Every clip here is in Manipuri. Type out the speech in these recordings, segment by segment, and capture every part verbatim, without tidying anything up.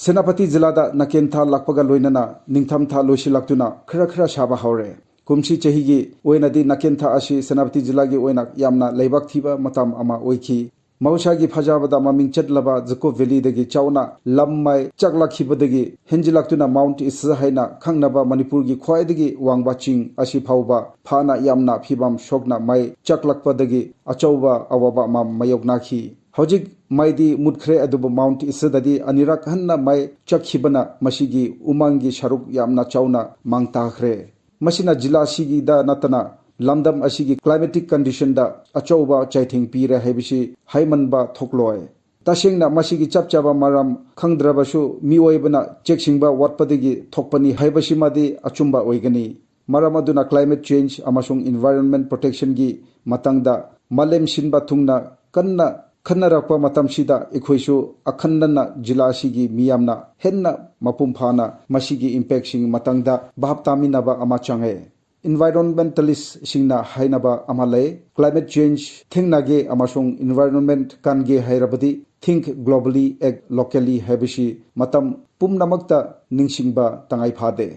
ꯁꯦꯅꯥꯄꯇꯤ ꯖꯤꯂꯥꯗ ꯅꯥꯀꯦꯟꯊꯥ ꯂꯥꯛꯄꯒ ꯂꯣꯏꯅꯅ ꯅꯤꯡꯊꯝꯊꯥ ꯂꯣꯏꯁꯤꯜꯂꯛꯇꯨꯅ ꯈꯔ ꯈꯔ ꯁꯥꯕ ꯍꯧꯔꯦ꯫ ꯀꯨꯝꯁꯤ ꯆꯍꯤꯒꯤ ꯑꯣꯏꯅꯗꯤ ꯅꯥꯀꯦꯟꯊꯥ ꯑꯁꯤ ꯁꯦꯅꯥꯄꯇꯤ ꯖꯤꯂꯥꯒꯤ ꯑꯣꯏꯅ ꯌꯥꯝꯅ ꯂꯩꯕꯥꯛ ꯊꯤꯕ ꯃꯇꯝ ꯑꯃ ꯑꯣꯏꯈꯤ꯫ ꯃꯍꯧꯁꯥꯒꯤ ꯐꯖꯕꯗ ꯃꯃꯤꯡ ꯆꯠꯂꯕ ꯖꯨꯀꯣ ꯚꯦꯂꯤꯗꯒꯤ ꯆꯥꯎꯅ ꯂꯝ ꯃꯩ ꯆꯥꯛꯂꯛꯈꯤꯕꯗꯒꯤ ꯍꯦꯟꯖꯤꯜꯂꯛꯇꯨꯅ ꯃꯥꯎꯟꯠ ꯏꯁ ꯍꯥꯏꯅ ꯈꯪꯅꯕ ꯃꯅꯤꯄꯨꯔꯒꯤ ꯈ꯭ꯋꯥꯏꯗꯒꯤ ꯋꯥꯡꯕ ꯆꯤꯡ ꯑꯁꯤ ꯐꯥꯎꯕ ꯐꯥꯅ ꯌꯥꯝꯅ ꯐꯤꯕꯝ ꯁꯣꯛꯅ ꯃꯩ ꯆꯥꯛꯂꯛꯄꯗꯒꯤ ꯑꯆꯧꯕ ꯑꯋꯥꯕ ꯑꯃ ꯃꯥꯌꯣꯛꯅꯈꯤ꯫ ꯍꯧꯖꯤꯛ ꯃꯩꯗꯤ ꯃꯨꯠꯈ꯭ꯔꯦ, ꯑꯗꯨꯕꯨ ꯃꯥꯎꯟꯠ ꯏꯁꯗꯗꯤ ꯑꯅꯤꯔꯛ ꯍꯟꯅ ꯃꯩ ꯆꯥꯛꯈꯤꯕꯅ ꯃꯁꯤꯒꯤ ꯎꯃꯪꯒꯤ ꯁꯔꯨꯛ ꯌꯥꯝꯅ ꯆꯥꯎꯅ ꯃꯥꯡ ꯇꯥꯈ꯭ꯔꯦ꯫ ꯃꯁꯤꯅ ꯖꯤꯂꯥ ꯑꯁꯤꯒꯤꯗ ꯅꯠꯇꯅ ꯂꯝꯗꯝ ꯑꯁꯤꯒꯤ climatic conditionꯗ ꯑꯆꯧꯕ ꯆꯩꯊꯦꯡ ꯄꯤꯔꯦ ꯍꯥꯏꯕꯁꯤ ꯍꯥꯏꯃꯟꯕ ꯊꯣꯛꯂꯣꯏ꯫ ꯇꯁꯦꯡꯅ ꯃꯁꯤꯒꯤ ꯆꯞ ꯆꯥꯕ ꯃꯔꯝ ꯈꯪꯗ꯭ꯔꯕꯁꯨ ꯃꯤꯑꯣꯏꯕꯅ ꯆꯦꯛꯁꯤꯡꯕ ꯋꯥꯠꯄꯗꯒꯤ ꯊꯣꯛꯄꯅꯤ ꯍꯥꯏꯕꯁꯤꯃꯗꯤ ꯑꯆꯨꯝꯕ ꯑꯣꯏꯒꯅꯤ꯫ ꯃꯔꯝ ꯑꯗꯨꯅ climate change ꯑꯃꯁꯨꯡ environment protectionꯒꯤ ꯃꯇꯥꯡꯗ ꯃꯥꯂꯦꯝ ꯁꯤꯟꯕ ꯊꯨꯡꯅ ꯀꯟꯅ ꯈꯟꯅꯔꯛꯄ ꯃꯇꯝꯁꯤꯗ ꯑꯩꯈꯣꯏꯁꯨ ꯑꯈꯟꯅꯅ ꯖꯤꯂꯥ ꯑꯁꯤꯒꯤ ꯃꯤꯌꯥꯝꯅ ꯍꯦꯟꯅ ꯃꯄꯨꯡ ꯐꯥꯅ ꯃꯁꯤꯒꯤ impactꯁꯤꯡ ꯃꯇꯥꯡꯗ ꯚꯥꯞ ꯇꯥꯃꯤꯟꯅꯕ ꯑꯃ ꯆꯪꯉꯦ꯫ Environmentalistꯁꯤꯡꯅ ꯍꯥꯏꯅꯕ ꯑꯃ ꯂꯩ, climate change ꯊꯦꯡꯅꯒꯦ ꯑꯃꯁꯨꯡ environment ꯀꯟꯒꯦ ꯍꯥꯏꯔꯕꯗꯤ think globally, act locally ꯍꯥꯏꯕꯁꯤ ꯃꯇꯝ ꯄꯨꯝꯅꯃꯛꯇ ꯅꯤꯡꯁꯤꯡꯕ ꯇꯉꯥꯏ ꯐꯥꯗꯦ꯫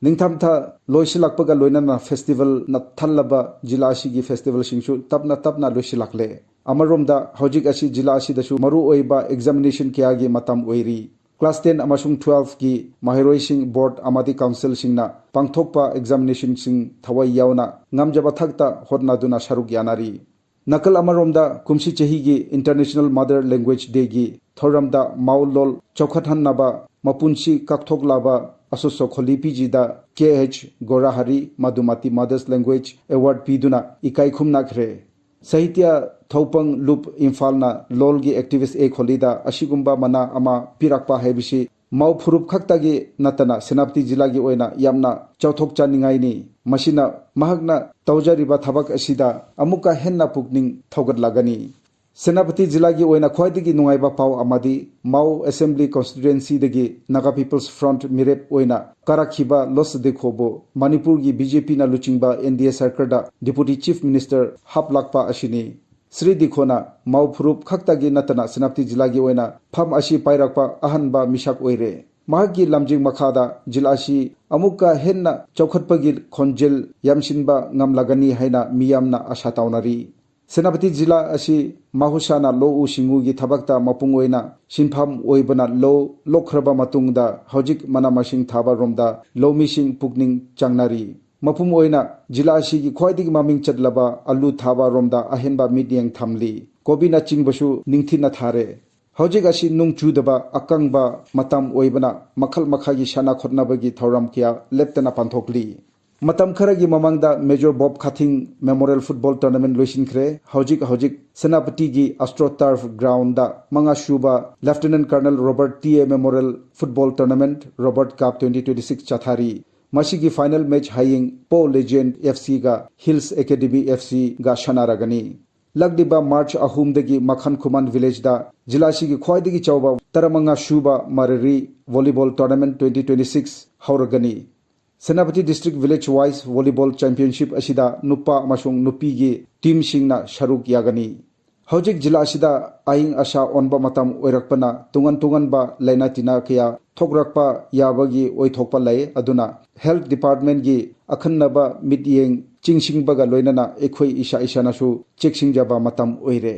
ꯅꯤꯡꯊꯝꯊꯥ ꯂꯣꯏꯁꯤꯜꯂꯛꯄꯒ ꯂꯣꯏꯅꯅ festivalꯅ ꯊꯜꯂꯕ ꯖꯤꯂꯥ ꯑꯁꯤꯒꯤ festivalꯁꯤꯡꯁꯨ ꯇꯞꯅ ꯇꯞꯅ ꯂꯣꯏꯁꯤꯜꯂꯛꯂꯦ꯫ ꯑꯃꯔꯣꯝꯗ ꯍꯧꯖꯤꯛ ꯑꯁꯤ ꯖꯤꯂꯥ ꯑꯁꯤꯗꯁꯨ ꯃꯔꯨꯑꯣꯏꯕ examination ꯀꯌꯥꯒꯤ ꯃꯇꯝ ꯑꯣꯏꯔꯤ꯫ Class ten ꯑꯃꯁꯨꯡ twelveꯀꯤ ꯃꯍꯩꯔꯣꯏꯁꯤꯡ board ꯑꯃꯗꯤ councilꯁꯤꯡꯅ ꯄꯥꯡꯊꯣꯛꯄ examinationꯁꯤꯡ ꯊꯋꯥꯏ ꯌꯥꯎꯅ ꯉꯝꯖꯕ ꯊꯥꯛꯇ ꯍꯣꯠꯅꯗꯨꯅ ꯁꯔꯨꯛ ꯌꯥꯅꯔꯤ꯫ ꯅꯥꯀꯜ ꯑꯃꯔꯣꯝꯗ ꯀꯨꯝꯁꯤ ꯆꯍꯤꯒꯤ International Mother Language Dayꯒꯤ ꯊꯧꯔꯝꯗ ꯃꯥꯎ ꯂꯣꯜ ꯆꯥꯎꯈꯠꯍꯟꯅꯕ ꯃꯄꯨꯟꯁꯤ ꯀꯠꯊꯣꯛꯂꯕ ꯑꯁꯣꯁꯣ ꯈꯣꯂꯤ ꯄꯤꯖꯤꯗ ꯀꯦ ꯑꯩꯆ ꯒꯣꯔꯥꯍꯔꯤ ꯃꯗꯨꯃꯇꯤ Mother's Language Award ꯄꯤꯗꯨꯅ ꯏꯀꯥꯏ ꯈꯨꯝꯅꯈ꯭ꯔꯦ꯫ ꯁꯥꯍꯤꯇ꯭ꯌ ꯊꯧꯄꯪ ꯂꯨꯞ ꯏꯝꯐꯥꯜꯅ ꯂꯣꯜꯒꯤ activist ꯑꯦ ꯈꯣꯂꯤꯗ ꯑꯁꯤꯒꯨꯝꯕ ꯃꯅꯥ ꯑꯃ ꯄꯤꯔꯛꯄ ꯍꯥꯏꯕꯁꯤ ꯃꯥꯎ ꯐꯨꯔꯨꯞ ꯈꯛꯇꯒꯤ ꯅꯠꯇꯅ ꯁꯦꯅꯥꯄꯇꯤ ꯖꯤꯂꯥꯒꯤ ꯑꯣꯏꯅ ꯌꯥꯝꯅ ꯆꯥꯎꯊꯣꯛꯆꯅꯤꯡꯉꯥꯏꯅꯤ꯫ ꯃꯁꯤꯅ ꯃꯍꯥꯛꯅ ꯇꯧꯖꯔꯤꯕ ꯊꯕꯛ ꯑꯁꯤꯗ ꯑꯃꯨꯛꯀ ꯍꯦꯟꯅ ꯄꯨꯛꯅꯤꯡ ꯊꯧꯒꯠꯂꯒꯅꯤ꯫ ꯁꯦꯅꯥꯄꯇꯤ ꯖꯤꯂꯥꯒꯤ ꯑꯣꯏꯅ ꯈ꯭ꯋꯥꯏꯗꯒꯤ ꯅꯨꯡꯉꯥꯏꯕ ꯄꯥꯎ ꯑꯃꯗꯤ ꯃꯥꯎ Assembly Constituencyꯗꯒꯤ Naga People's Front ꯃꯤꯔꯦꯞ ꯑꯣꯏꯅ ꯀꯥꯔꯛꯈꯤꯕ ꯂꯣꯁ ꯗꯦꯈꯣꯕꯨ ꯃꯅꯤꯄꯨꯔꯒꯤ BJPꯅ ꯂꯨꯆꯤꯡꯕ NDA ꯁꯔꯀꯥꯔꯗ Deputy Chief Minister ꯍꯥꯞꯂꯛꯄ ꯑꯁꯤꯅꯤ꯫ ꯁ꯭ꯔꯤ ꯗꯤꯈꯣꯅ ꯃꯥꯎ ꯐꯨꯔꯨꯞ ꯈꯛꯇꯒꯤ ꯅꯠꯇꯅ ꯁꯦꯅꯥꯄꯇꯤ ꯖꯤꯂꯥꯒꯤ ꯑꯣꯏꯅ ꯐꯝ ꯑꯁꯤ ꯄꯥꯏꯔꯛꯄ ꯑꯍꯟꯕ ꯃꯤꯁꯛ ꯑꯣꯏꯔꯦ꯫ ꯃꯍꯥꯛꯀꯤ ꯂꯝꯖꯤꯡ ꯃꯈꯥꯗ ꯖꯤꯂꯥ ꯑꯁꯤ ꯑꯃꯨꯛꯀ ꯍꯦꯟꯅ ꯆꯥꯎꯈꯠꯄꯒꯤ ꯈꯣꯟꯖꯦꯜ ꯌꯥꯝꯁꯤꯟꯕ ꯉꯝꯂꯒꯅꯤ ꯍꯥꯏꯅ ꯃꯤꯌꯥꯝꯅ ꯑꯥꯁꯥ ꯇꯧꯅꯔꯤ꯫ ꯁꯦꯅꯥꯄꯇꯤ ꯖꯤꯂꯥ ꯑꯁꯤ ꯃꯍꯧꯁꯥꯅ ꯂꯧꯎ ꯁꯤꯡꯎꯒꯤ ꯊꯕꯛꯇ ꯃꯄꯨꯡ ꯑꯣꯏꯅ ꯁꯤꯟꯐꯝ ꯑꯣꯏꯕꯅ ꯂꯧ ꯂꯣꯛꯈ꯭ꯔꯕ ꯃꯇꯨꯡꯗ ꯍꯧꯖꯤꯛ ꯃꯅꯥ ꯃꯁꯤꯡ ꯊꯥꯕ ꯔꯣꯝꯗ ꯂꯧꯃꯤꯁꯤꯡ ꯄꯨꯛꯅꯤꯡ ꯆꯪꯅꯔꯤ꯫ ꯃꯄꯨꯡ ꯑꯣꯏꯅ ꯖꯤꯂꯥ ꯑꯁꯤꯒꯤ ꯈ꯭ꯋꯥꯏꯗꯒꯤ ꯃꯃꯤꯡ ꯆꯠꯂꯕ ꯑꯂꯨ ꯊꯥꯕ ꯔꯣꯝꯗ ꯑꯍꯦꯟꯕ ꯃꯤꯠꯌꯦꯡ ꯊꯝꯂꯤ꯫ ꯀꯣꯕꯤꯅꯆꯤꯡꯕꯁꯨ ꯅꯤꯡꯊꯤꯅ ꯊꯥꯔꯦ꯫ ꯍꯧꯖꯤꯛ ꯑꯁꯤ ꯅꯣꯡ ꯆꯨꯗꯕ ꯑꯀꯪꯕ ꯃꯇꯝ ꯑꯣꯏꯕꯅ ꯃꯈꯜ ꯃꯈꯥꯒꯤ ꯁꯥꯟꯅ ꯈꯣꯠꯅꯕꯒꯤ ꯊꯧꯔꯝ ꯀꯌꯥ ꯂꯦꯞꯇꯅ ꯄꯥꯡꯊꯣꯛꯂꯤ꯫ ꯃꯇꯝ ꯈꯔꯒꯤ ꯃꯃꯥꯡꯗ major Bob Khathing memorial football tournament ꯂꯣꯏꯁꯤꯟꯈ꯭ꯔꯦ꯫ ꯍꯧꯖꯤꯛ ꯍꯧꯖꯤꯛ ꯁꯦꯅꯥꯄꯇꯤꯒꯤ ꯑꯦꯁꯇ꯭ꯔꯣ ꯇꯔꯐ ꯒ꯭ꯔꯥꯎꯟꯗ ꯃꯉꯥ ꯁꯨꯕ lieutenant colonel Robert T A memorial football tournament, Robert cup twenty twenty six ꯆꯠꯊꯔꯤ꯫ ꯃꯁꯤꯒꯤ ꯐꯥꯏꯅꯦꯜ ꯃꯦꯆ ꯍꯌꯦꯡ ꯄꯣ ꯂꯦꯖꯦꯟꯗ ꯑꯦꯐ ꯁꯤꯒ ꯍꯤꯜꯁ ꯑꯦꯀꯥꯗꯦꯃꯤ ꯑꯦꯐ ꯁꯤꯒ ꯁꯥꯟꯅꯔꯒꯅꯤ꯫ ꯂꯥꯛꯂꯤꯕ ꯃꯥꯔꯆ ꯑꯍꯨꯝꯗꯒꯤ ꯃꯈꯟ ꯈꯨꯃꯟ ꯚꯤꯂꯦꯖꯗ ꯖꯤꯂꯥꯁꯤꯒꯤ ꯈ꯭ꯋꯥꯏꯗꯒꯤ ꯆꯥꯎꯕ ꯇꯔꯥꯃꯉꯥ ꯁꯨꯕ ꯃꯔꯔꯤ volleyball tournament twenty twenty six ꯍꯧꯔꯒꯅꯤ꯫ Senapati district village wise volleyball championship ꯑꯁꯤꯗ ꯅꯨꯄꯥ ꯑꯃꯁꯨꯡ ꯅꯨꯄꯤꯒꯤ ꯇꯤꯝꯁꯤꯡꯅ ꯁꯔꯨꯛ ꯌꯥꯒꯅꯤ꯫ ꯍꯧꯖꯤꯛ ꯖꯤꯂꯥ ꯑꯁꯤꯗ ꯑꯏꯪ ꯑꯁꯥ ꯑꯣꯟꯕ ꯃꯇꯝ ꯑꯣꯏꯔꯛꯄꯅ ꯇꯣꯉꯥꯟ ꯇꯣꯉꯥꯟꯕ ꯂꯥꯏꯅꯥ ꯇꯤꯟꯅꯥ ꯀꯌꯥ ꯊꯣꯛꯂꯛꯄ ꯌꯥꯕꯒꯤ ꯑꯣꯏꯊꯣꯛꯄ ꯂꯩ꯫ ꯑꯗꯨꯅ ꯍꯦꯜꯊ ꯗꯤꯄꯥꯔꯠꯃꯦꯟꯒꯤ ꯑꯈꯟꯅꯕ ꯃꯤꯠꯌꯦꯡ ꯆꯤꯡꯁꯤꯟꯕꯒ ꯂꯣꯏꯅꯅ ꯑꯩꯈꯣꯏ ꯏꯁꯥ ꯏꯁꯥꯅꯁꯨ ꯆꯦꯛꯁꯤꯟꯖꯕ ꯃꯇꯝ ꯑꯣꯏꯔꯦ꯫